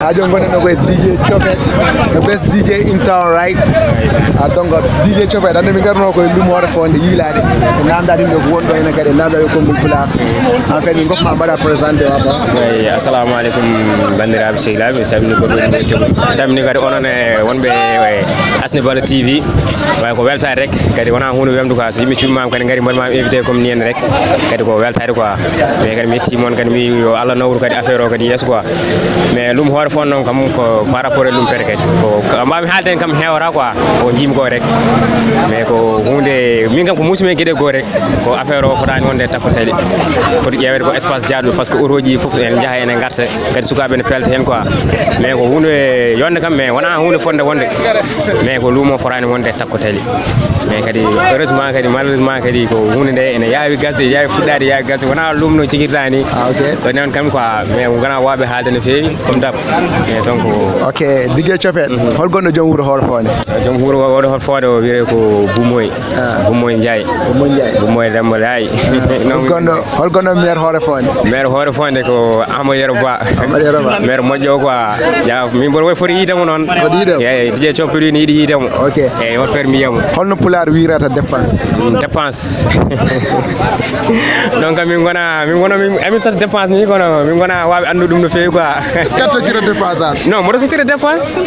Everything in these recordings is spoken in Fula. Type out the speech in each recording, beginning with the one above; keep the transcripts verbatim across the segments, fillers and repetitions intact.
Ha joni gonɗen ɗo ko e D J Chopet, the best D J in town, right? Ah, donc D J Chopet, hannde min ngarno ko e lumo hoore fonde yiilaade. E namdaade yimɓe ko wonɗo heen kadi, e namdaade konngol pulaar. En fait, min goppa ma mbaɗa présenté wa ba. Eyi, assalamu aleykum, banndiraaɓe sehilaaɓe, mi salmini goɗɗo e nder tewu. Mi salmini kadi onon e wonɓe e Asnibala T V. Way ko weltaade rek, kadi wonaa huunde wemde quoi. So yimɓe cuuɗimaama kadi ngari mbaɗi ma invité comme ni en rek, kadi ko weltaade quoi. Mais kadi mi yetti moon kadi mi yo Allah nawru kadi affaire o kadi yeeso quoi. Mais lumo hoore fonde noon kam ko par rapport e lumo pere kadi. Ko ko mbaawmi haalde heen kam heewata quoi. Ko njiimi ko rek. Mais ko huunde, min kam ko muusmi heen geɗe goo rek. Ko affaire o fotaani wonde takko tali. Foti ƴeeweede ko espace jaaɗo parce que oto ji fof ene njaha ene ngarta. Kadi sukaaɓe ene pelta heen quoi. Mais ko huunde yonde kam, mais wonaa huunde fonde wonde. Mais ko lumo fotaani wonde takko tali. Mais kadi heureusement kadi malheureusement kadi ko huunde nde ene yaawi gasde, yaawi fuɗɗaade, yaawi gasde. Wonaa lumo no jogirta ni. Ah, ok. Ɗo noon kam quoi, mais wonaa waawɓe haalde no feewi, comme d'hab. Mais donc, ok, D J Chopet, hol gonɗo joom wuro hoore fonde? Joom wuro hoore fonde o wiyetee ko Bumoy. Ah. Bumoy Ndiaye. Bumoy Ndiaye. Bumoy Demba Laye. Hol gonɗo, hol gonɗo maire hoore fonde? Maire hoore fonde ko Amadou Yero Ba. Amadou Yero Ba. Maire moƴƴo quoi. Ya, min mboɗo foti yiide mo noon. Foti yiide mo? Eyi, D J Chopet ni yiɗi yiide mo. Ok. Eyi, on feere mi yiya mo. Holno pulaar wiyirta dépense? Mm, dépense. Donc min ngona, min ngona, min, amin sota dépense ni kono min ngona waawɓe anndude ɗum no feewi quoi. Est-ce que a tottira dépense an? Non, mboɗo tottira dépense.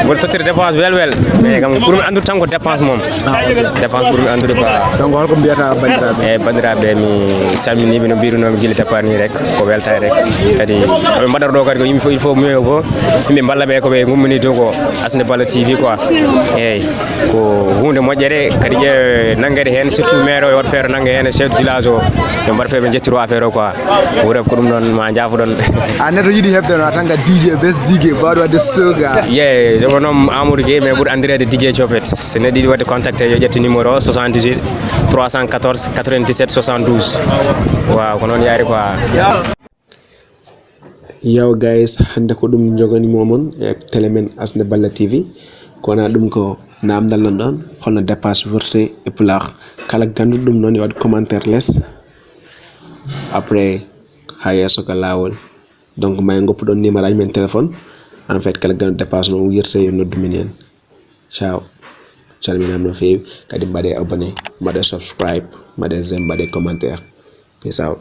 Mboɗo tottira dépense wel wel. Eyi, kam ɓurmi anndude tan ko dépense moom. Ah, ok. Dépense ɓurmi anndude quoi. Donc holko mbiyata banndiraaɓe? Eyi, banndiraaɓe, mi salminiiɓe no mbiirunoomi gila départ ni rek, ko weltaare rek. Kadi ko ɓe mbaɗata ɗo kadi ko yimɓe fof, il faut mieux ko yimɓe mballa ɓe ko ɓe ngummini dow ko Asnibala T V quoi. Eyi, ko huunde moƴƴere kadi ƴe nanngede heen, surtout maire o e waɗ feere nannga heen e chef de village o. Ɓe mbaɗa feere ɓe njettiro affaire o quoi. Wure ko ɗum noon ma njaafoɗon. A neɗɗo yiɗi heɓde no a tan ka D J, best D J, mbaɗo waɗde soga. Ye, jogo noon Amadou Gueye, mais ɓuri anndireede D J Chopet. So neɗɗo yiɗi waɗde contacté yo ƴettu numéro o, soixante-dix-huit trois cent quatorze quatre-vingt-dix-sept soixante-douze. Waaw, ko noon yaari quoi. Yo guys, hannde ko ɗum njogani momon e télé men Asnibala T V. Ko wona ɗum ko namdal nan ɗon, holno dépense wirte e pulaar. Kala gannduɗo ɗum noon yo waɗ commentaire les. Après, ha yeeso ka laawol. Donc, ma en ngoppu ɗon numéro aji men téléphone. En fait, kala gannduɗo dépense no wirte yo noddu min en. Ciao. Calminaama no feewi. Kadi mbaɗe abonné, mbaɗe subscribe, mbaɗe j'aime, mbaɗe commentaire. Peace out.